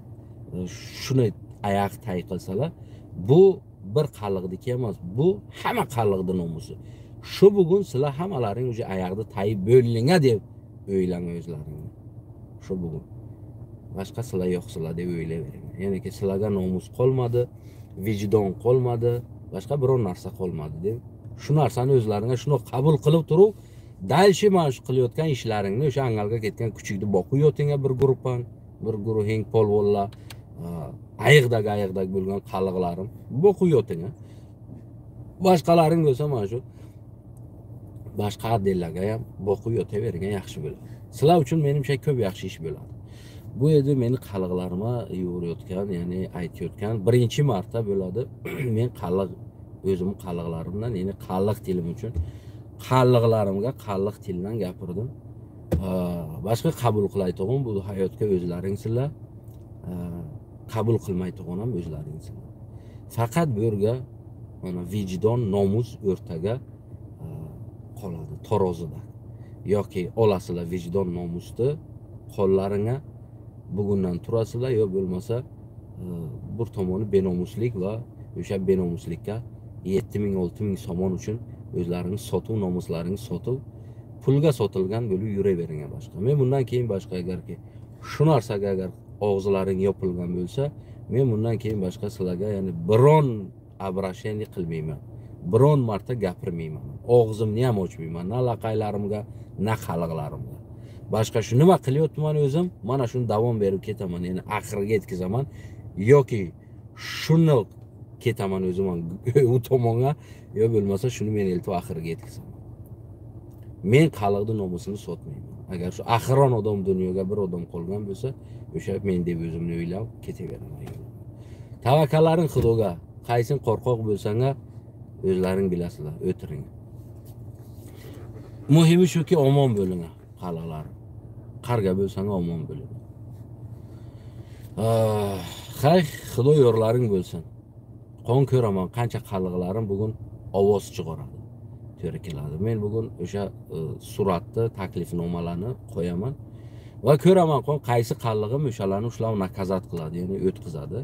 shuni oyoq tay qilsalar, bu bir qalliqniki emas, bu hamma qalliqning nomusi. Shu bugun sizlar hammalaring o'sha oyoqni tayib bo'linga deb o'ylang o'zlaringni. Shu bugun. Boshqa sizlar yo'qsizlar deb o'ylayvering. Ya'niki sizlarga nomus qolmadi, vijdon qolmadi, boshqa biror narsa qolmadi deb shu narsani o'zlaringga shuni qabul qilib turib, дальше mana shu qilayotgan ishlaringni o'sha angalga ketgan kuchukni boqib yotingga bir guruhang, bir guruhing polvonlar, ayiqdagi bo'lgan qalliqlarim boqib yotingga. Boshqalaring bo'lsa mana shu boshqa adillarga ham boqib yotavergan yaxshi bo'ladi. Sizlar uchun menimcha ko'p yaxshi ish bo'ladi. Bu edi meni qalliqlarimga yo'rayotgan, ya'ni aytayotgan birinchi marta bo'ladi. Men qalliq o'zim qalliqlarimdan, ya'ni qalliq tilim uchun qalliqlarimga qalliq tildan gapirdim. Boshqa qabul qilayotgan bu hayotga o'zlaringsizlar, qabul qilmayotgan ham o'zlaringsizlar. Faqat bu yerga mana vijdon, nomus o'rtaga qoladi, tarozida. Yoki olasizlar vijdon, nomusni qo'llaringga bugundan turasizlar, yo bo'lmasa bir tomoni benomuslik va o'sha benomuslikka 7000 6000 somon uchun o'zlaringiz sotib, nomuslaringiz sotib, pulga sotilgan bo'lib yuravering boshqa. Men bundan keyin boshqa agarki shu narsaga agar og'izlaring yopilgan bo'lsa, men bundan keyin boshqa sizlarga ya'ni biron abrasheni qilmayman. Biron marta gapirmayman. Og'zimni ham ochmayman, na laqaylarimga, na xalqlarimga. Boshqa shu nima qilyapman o'zim, mana shuni davom berib ketaman, ya'ni oxiriga yetkazaman yoki shuni ketaman o'zim u tomonga, yo bo'lmasa shuni men eltib oxiriga yetkazaman. Men xalqning nomusini sotmayman. Agar shu oxiron odam dunyoga bir odam qolgan bo'lsa, o'sha men deb o'zimni o'ylab ketaveraman. Tavakkallaring Xudoga, qaysin qo'rqoq bo'lsang, o'zlaring bilasizlar, o'tiring. Muhimi shuki omon bo'ling, xalqlarim. Qarga bo'lsang omon bo'ling. Hay, Xudo yo'rlaring bo'lsin. Qon ko'raman qancha qalliqlarim bugun ovoz chiqaradi. To'g'ri keladi. Men bugun o'sha suratni, taklifnomalarni qo'yaman va ko'raman qon qaysi qallig'im o'shalarni ushlar nakazat qiladi, ya'ni o'tkazadi.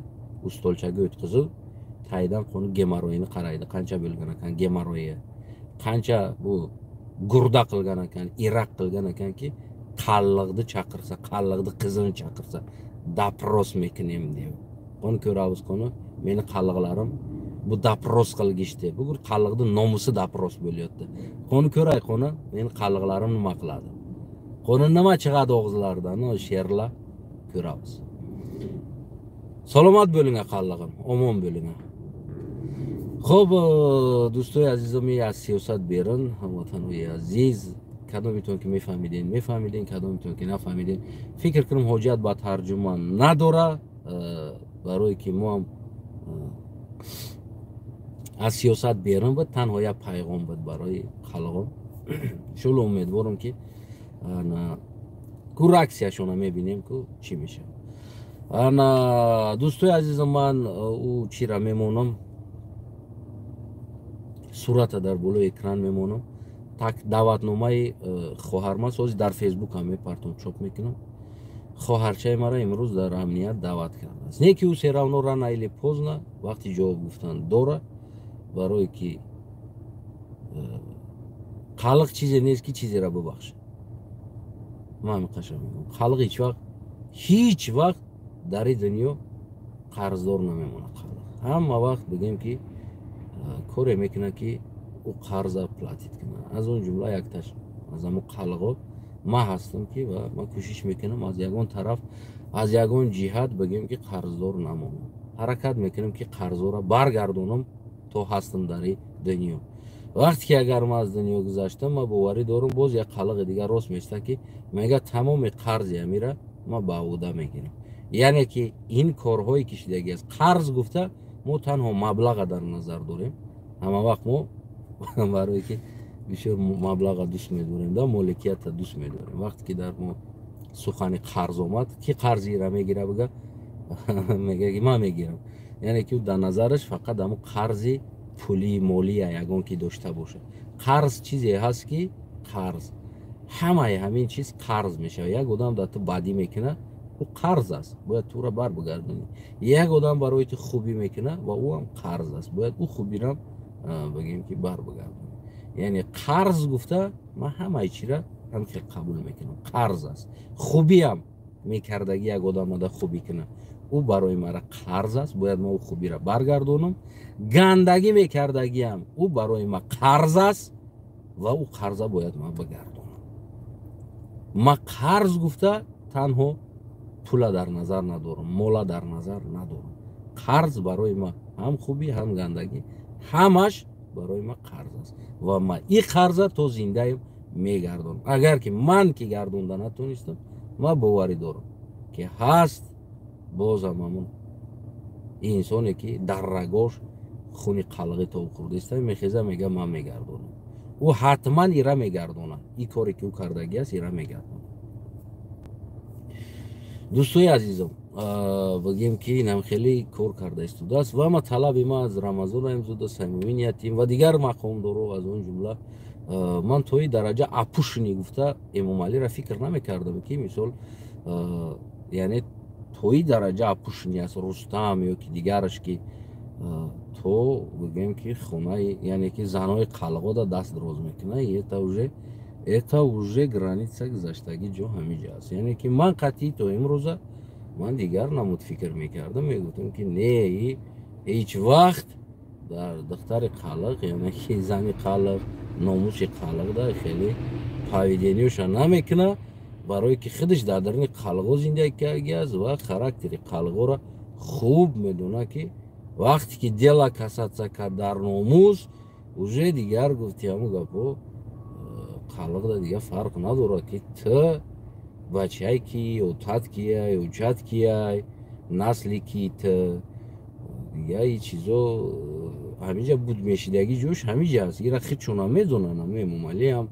Ustolchaga o'tkazib, taydan qoni gemoroyini qaraydi, qancha bo'lgan ekan gemoroyi, qancha bu gurda qilgan ekan, iroq qilgan ekanki, qalliqni chaqirsa, qalliqni qizini chaqirsa, dapros mekinim deb. Qon ko'ramiz qoni, meni qalliqlarim bu dapros qilgishdi. Bugun qalliqni nomusi dapros bo'lyapti. Qoni ko'ray qoni, meni qalliqlarim nima qiladi? Qoni nima chiqadi og'izlaridan, o she'rlar ko'ramiz. Salomat bo'ling qallig'im, omon bo'ling. Xo'p, do'stlar azizim, аз siyosat berin, hamvatanlar aziz, кадомитон ки мефаҳмидин, мефаҳмидин, кадомитон ки нафаҳмидин. Фикр кунам ҳоҷат ба тарҷума надора, барои ки мо ҳам аз сиёсат берун буд, танҳо як пайғом буд барои халқом. Шуло умедворам ки ку реаксияшона мебинем, ку чӣ мешавад. Ана дӯстои азизам, ман ӯ чира мемонам, сурата дар болои экран мемонам. Так даъватномаи хоҳарман сози дар Фейсбук ҳам мепартом, чоп мекунам. Хоҳарчаи мара имрӯз дар амният даъват кардааст. Не ки ӯ всё равно рано или поздно вақти ҷавоб гуфтан дора, барое ки қалиқ чизе нест, ки чизеро бибахшад. Ман ҳамин қаша мегӯям, халқ ҳеҷ вақт, ҳеҷ вақт дар ин дунё қарздор намемонад. Халқ ҳама вақт, бигем, ки коре мекунад, ки ӯ қарза платить кунад. Аз он ҷумла якташ аз ҳамон қалғо ман ҳастам, ки ва ман кӯшиш мекунам аз ягон тараф, аз ягон ҷиҳат, бигем, ки қарздор намонам. Ҳаракат мекунам, ки қарзора баргардонам, то ҳастам дар ин дунё. Вақте ки агар ман аз дунё гузаштам, ман боварӣ дорам, боз як қалиқи дигар рост меистад, ки мега: «Тамоми қарзи амира ман ба ӯҳда мегирам». Яъне ки ин корҳое ки шидагӣ аст, қарз гуфта мо танҳо маблаға дар назар дорем ҳама вақт. Мо барое ки бисёр маблаға дӯст медорем да, моликията дӯст медорем. Вақте ки дар мо сухани қарз омад, ки қарзи ира мегира, бига, мега ки ман мегирам. Яъне ки дар назараш фақат ҳамн қарзи пулии молия ягон ки дошта бошад. Қарз чизе ҳаст, ки қарз, ҳамаи ҳамин чиз қарз мешавад. Як одам дар ту бадӣ мекунад, ӯ қарз аст, бояд тура барбигардонӣ. Як одам барои ту хубӣ мекунад ва ӯ ҳам қарз аст, бояд ӯ хубирам, бигем, ки барбигардонӣ. Яъне қарз гуфта ман ҳамаи чира ҳамхел қабул мекунам, қарз аст. Хубиам мекардагӣ, як одам ада хубӣ кунад, ӯ барои мара қарз аст, бояд ман ӯ хубиро баргардонам. Гандагӣ мекардагиам, ӯ барои ма қарз аст ва ӯ қарза бояд ман бигардонам. Ма қарз гуфта танҳо пула дар назар надорам, мола дар назар надорам. Қарз барои ма ҳам хубӣ, ҳам гандагӣ, ҳамаш барои ма қарз аст ва ма и қарза то зиндаем мегардонам. Агар ки ман ки гардонда натонистам, ман боварӣ дорам, ки ҳаст бозам ҳамон инсоне, ки дар рагош хуни қалғи тоб хӯрдаиста, мехеза, мега: «Ман мегардонам». Ӯ ҳатман ира мегардонад, ин коре ки ӯ кардагӣ аст, ира мегардонад. Дӯстои азизом, бигем, ки инам хеле кор карда истодааст. Ва ма талаби ма аз Рамазон Раҳимзода, Саймумин Ятим ва дигар мақомдоро, аз он ҷумла ман то ин дараҷа опущенный гуфта Эмомалиро фикр намекардам, ки мисол, яъне то ин дараҷа опущенный аст Рустам ё ки дигараш, ки то, бигем, ки хонаи, яъне ки занои қалғода даст дроз мекунад. Это уже граница гузаштагӣ ҷо ҳамиҷа аст. Яъне ки ман қатъӣ то имрӯза ман дигар намуд фикр мекардам, мегуфтам, ки не, ҳеҷ вақт дар духтари қалиқ, яъне ки зани қалиқ, номуси қалиқ да хеле поведение ша намекунад, барое ки худаш дар даруни қалғо зиндагӣ аст ва характери қалғоро хуб медонад, ки вақте ки дело касаться кард дар номус, уже дигар, гуфти ҳамун гапо, қалиқда дигар фарқ надорад, ки т бачаи ки ё тат кияй, ё ҷад кияй, насли ки т дигар и чизо ҳамиҷа буд мешидагӣ, ҷош ҳамиҷа аст. Ира худшона медонанд, ҳама Эмомалиам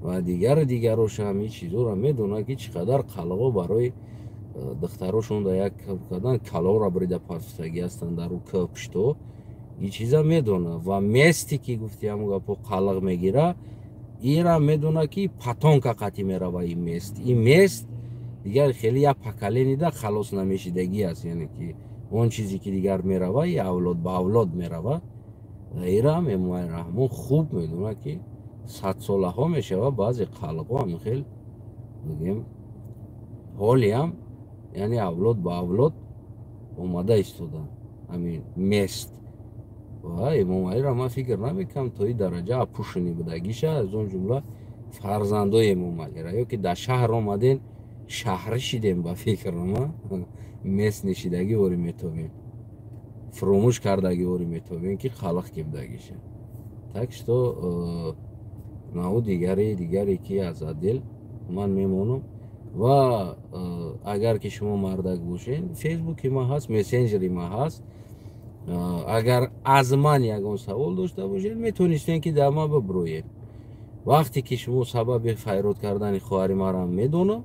ва дигару дигарошам ин чизоро медонанд, ки чӣ қадар қалғо барои духтарошон да як кардан калора бирида партофтагӣ ҳастанд дар ӯ кӯ пушто. Ин чиза медонад ва месть е ки, гуфти ҳамун гапо, қалиқ мегира, ира медонад, ки потомка қатӣ мерава ин месть. Ин месть дигар хеле як поколение да халос намешидагӣ аст. Яъне ки он чизе ки дигар мерава, и авлод ба авлод мерава. Ирам Эмомали Раҳмон хуб медонад, ки садсолаҳо мешава, баъзе қалғо ҳамин хел, бигем, ҳолиам, яъне авлод ба авлод омада истоданд ҳамин месть. Ва Эмомалиро ман фикр намекунам то ин дараҷа опущенный будагиша, аз он ҷумла фарзандои Эмомалира. Ё ки дар шаҳр омаден, шаҳрӣ шидем, ба фикрама местный шидагӣ ворӣ метобем, фуромӯш кардагӣ ворӣ метобем, ки қалиқ ки будагиша. Так что наву дигаре дигаре ки аз отдел ман мемонам. Ва агар ки шумо мардак бошед, Фейсбуки ман ҳаст, мессенҷери ман ҳаст. Агар аз ман ягон савол дошта бошед, метавонистем, ки дар ман бибироед. Вақте ки шумо сабаби файрод кардани хоҳари маро медонам,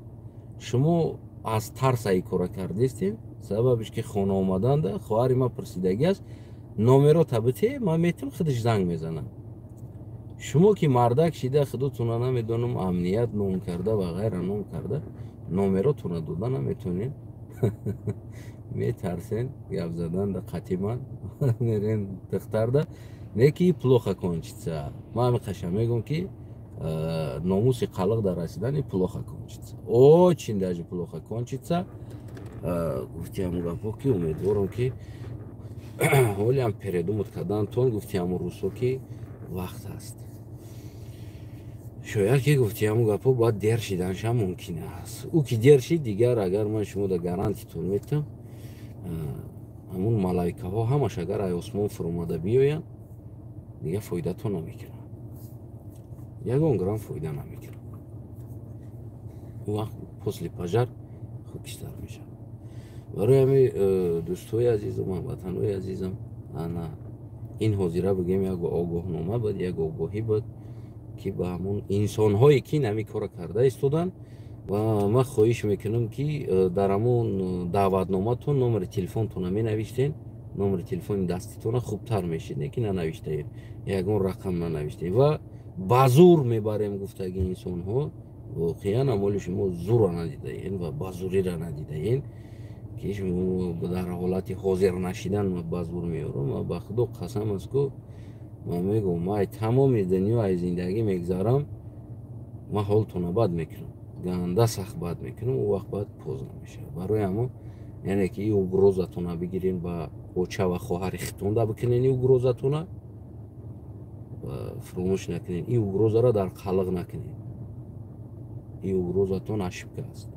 шумо аз тарса ин кора кардестем. Сабабиш ки хона омаданда хоҳари ман пурсидагӣ аст: «Номерота бите, ман метам, худаш занг мезанам». Шумо ки мардак шида, худотуна намедонам, амният ном карда ва ғайра ном карда. Номеротона дода наметонем. Метарсен гап задан да қатиман мерен духтарда. Не ки плохо кончится. Ман ҳамин мегӯм ки номуси қалиқ дар расидани плохо кончится. Очень даже плохо кончится. Гуфти ҳамун гапҳо ки умедворам ки ҳолиам передумать кардантон, гуфти ҳамун рӯзҳо ки вақт аст. Шояд ки гуфти ҳамун гапҳо бояд дер шиданшам мумкин аст. Ӯ ки дер шид, дигар агар ман шумо да гарантитон метам, ҳамун малайкаҳо ҳамаш агар ай осмон фуромада биёянд, дигар фоидатон намекунад, ягон грамм фоида намекунад. Он вақт после пожар хокистар мешавад. Барои ҳами, дӯстҳои азизам, ҳамватанҳои азизам, ана ин ҳозира бигем як огоҳнома буд, як огоҳӣ буд ки ба ҳамун инсонҳое ки ин кора карда истоданд. Ва ман хоҳиш мекунам ки дар ҳамун даъватноматон номери телефонтона менавиштен, номери телефони даститона хубтар мешид, не ки нанавиштаем, ягон рақам нанавиштем ва ба зур мебарем гуфтаги инсонҳо. Воқеан амоли шумо зурра надидаен ва ба зурира надидаен ки шумо дар ҳолати ҳозир нашидан ма ба зур меорам. Ва ба худо қасам аст ку, ман мегӯм, ман тамоми дунё ай зиндагӣ мегзарам, ман ҳолтона бад мекунам, ганда сахт бад мекунам, он вақт баъд поздно мешавад. Барои ҳамон, яъне ки и угрозатона бигирен, ба оча ва хоҳари хитонда бикунен, и угрозатона фуромӯш накунен, и угрозаро дар қалиқ накунен. И угрозатон ошибка аст.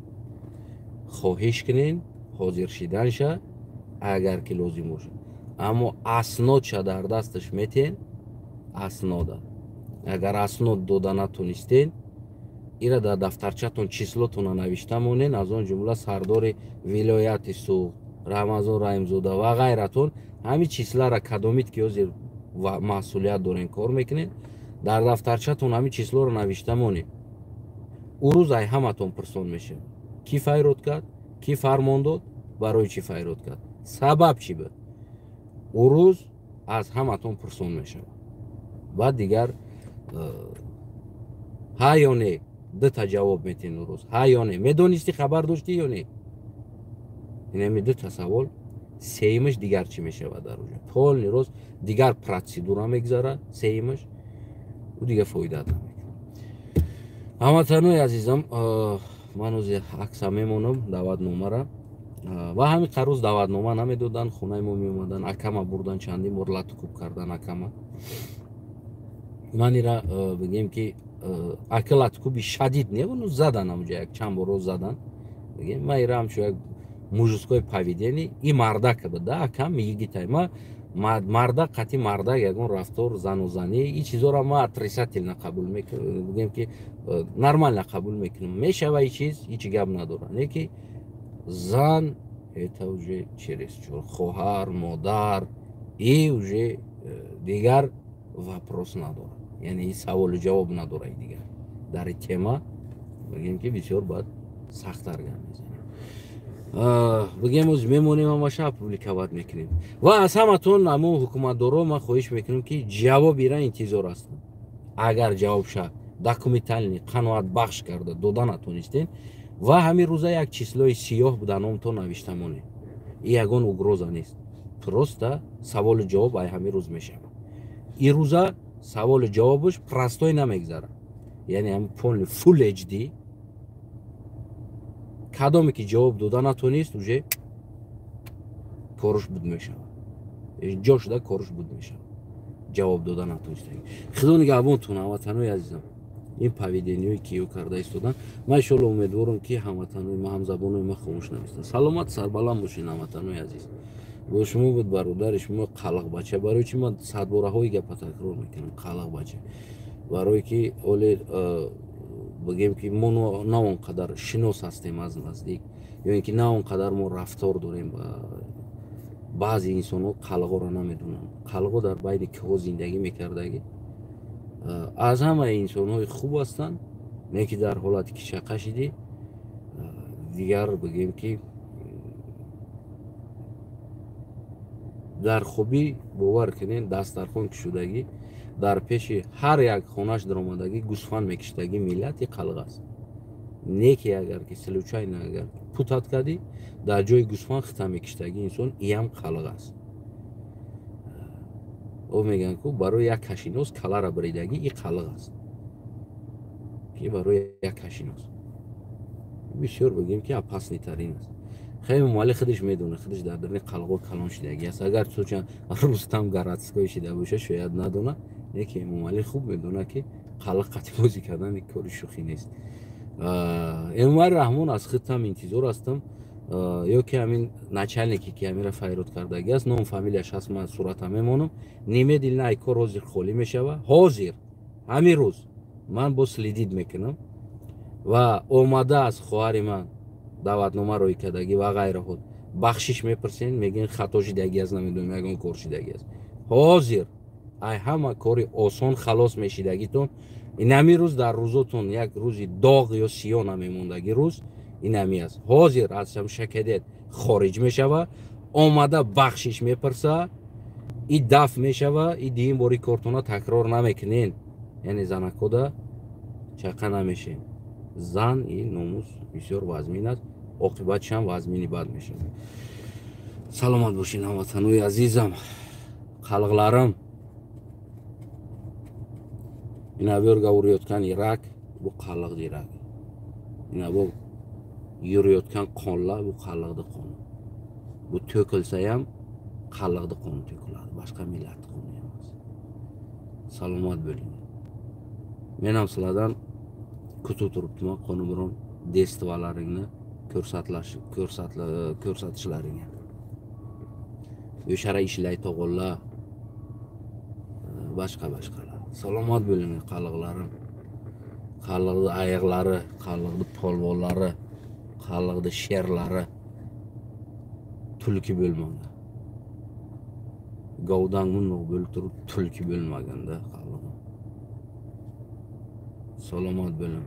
Хоҳиш кунен ҳозир шиданша, агар ки лозим бошад, аммо аснодша дар дасташ метен. Аснода агар аснод дода натонистен, ира дар дафтарчатон числотона навишта монен, аз он ҷумла сардори вилояти Суғд Рамазон Раҳимзода ва ғайратон. Ҳамин числара кадомид ки ҳозир масъулият дорен, кор мекунед, дар дафтарчатон ҳамин числоро навишта монед. Ӯ рӯз ай ҳаматон пурсон мешавад: кӣ файрод кард, кӣ фармон дод, барои чӣ файрод кард, сабаб чӣ буд. Ӯ рӯз аз ҳаматон пурсон мешавад. Баъд дигар ҳа ё не, дута ҷавоб метен ӯ рӯз: ҳа ё не, медонистӣ, хабар доштӣ ё не. Инами дута савол. Сеюмаш дигар чӣ мешавад? Дар уҷа полный рост дигар процедура мегзарад. Сеюмаш ӯ дигар фоидаат намекунад. Ҳамватанои азизам, ман ози акса мемонам даъватномара. Ва ҳамин қарӯз даъватнома намедоданд, хонаи мо меомаданд, акама бурдан, чандин бор латукуб кардан акама. Ман ира бигем ки ака латукуби шадид не, ну задан, ҳамуҷа як чанд бор задан. Бигем, ман ира ҳамчун як мужское поведение и мардака буд да, акам мегитай ма мардак қати мардак ягон рафтор занозанӣ, и чизоро ма отрицательно қабул мекунам, бигем ки нормально қабул мекунам, мешава и чиз, ҳеҷ гап надора. Не ки зан, это уже чересчур, хоҳар, модар, и уже дигар вопрос надорад, яъне саволу ҷавоб надорад дигар дар ин тема. Бигем ки бисёр бояд сахттар гап мезанем. Бигем, оз мемонем, ҳамаша публиковать мекунем. Ва аз ҳаматон, амо ҳукуматдоро, ман хоҳиш мекунам ки ҷавоб ира интизор ҳастам. Агар ҷавобша документальный қаноатбахш карда дода натонистен, ва ҳамин рӯза як числои сиёҳ дар номтон навишта монед. И ягон угроза нест, просто саволу ҷавоб ай ҳамин рӯз мешавад. Ин рӯза саволу ҷавобаш простой намегзарад, яъне ҳам полный full HD. Кадоме ки ҷавоб дода натонист, уже корш буд мешавад, ҷо шуда корш буд мешавад ҷавоб дода натониста. Худо нигаҳбонтон, ҳамватанои азизам. Ин поведениҳое ки ё карда истодан, ман иншоалло умедворам ки ҳамватанои ма, ҳамзабонои ма хомӯш наместанд. Саломат, сарбаланд бошед, ҳамватанои азиз. Бо шумо буд бародари шумо Қалиқбача. Барои чи ман садбораҳои гапа такрор мекунам Қалиқбача? Барое ки оле бигем ки мо на он қадар шинос ҳастем аз наздик, ё ин ки на он қадар мо рафтор дорем. Ба баъзе инсонҳо қалғоро намедонанд. Қалғо дар байни киҳо зиндагӣ мекардагӣ, аз ҳамаи инсонҳои хуб ҳастанд, не ки дар ҳолате ки чақа шидӣ, дигар бигем ки дар хубӣ, бовар кунед, дастархон кушудагӣ, дар пеши ҳар як хонаш даромадагӣ, гӯсфанд мекиштагӣ миллати қалғ аст. Неки агар ки случайно агар путать кардӣ, дар ҷои гӯсфанд хита мекиштаги инсон, иам қалиқ аст. О мегӯянд ку барои як кашинос калара биридагӣ, и қалиқ аст, ки барои як кашинос бисёр бигем ки опасный тарин аст. Хеле Эмомалӣ худаш медонад, худаш дар даруни қалғо калон шидагӣ аст. Агар случайно Рустам городской шида боша, шояд надонад, лекин Эмомалӣ хуб медонад, ки қалиқ қатибозӣ кардан кори шӯхӣ нест. Эмомалӣ Раҳмон, аз худтам интизор ҳастам, ё ки ҳамин начальнике ки ҳамира файрод кардагӣ аст, ном фамилияш ҳаст, ман сурата мемонам, немедленно ай кор ҳозир холӣ мешава. Ҳозир ҳамин рӯз ман бо следить мекунам ва омада аз хоҳари ман даъватнома рӯй кардагӣ ва ғайраҳо бахшиш мепурсен, мегӯен хато шидагӣ аст, намедонам, ягон кор шидагӣ аст. Ҳозир ай ҳама кори осон халос мешидагитон. Инами рӯз дар рӯзотон як рӯзи доғ ё сиёҳ намемондагӣ рӯз инами аст. Ҳозир аз шакадет хориҷ мешава, омада бахшиш мепурса, и даф мешава, и дуюм бори кортона такрор намекунен. Яъне занакода чақа намешен. Зан и номус бисёр вазмин аст, оқибатшам вазмини бад мешавад. Саломат бошед, ҳамватанои азизам, халқларим. Ина бёрга urayotgan rak, bu qalliqni rak. Ina bu yurayotgan qonlar, bu qalliqni qoni. Bu to'kilsa ham qalliqni qoni to'kiladi, boshqa millatni qoni emas. Salomat bo'ling. Men ham sizlardan kutib turibman, qoni biron destvalaringni ko'rsatishlaringga. O'shara ishlay to'g'onlar, boshqa boshqalar. Salomat bo'ling, qalliqlarim. Qalliqni ayiqlari, qalliqni polvonlari, qalliqni sherlari tulki bo'lmagan. Govdang mundoq bo'lib turib tulki bo'lmaganda qalliq. Salomat bo'ling.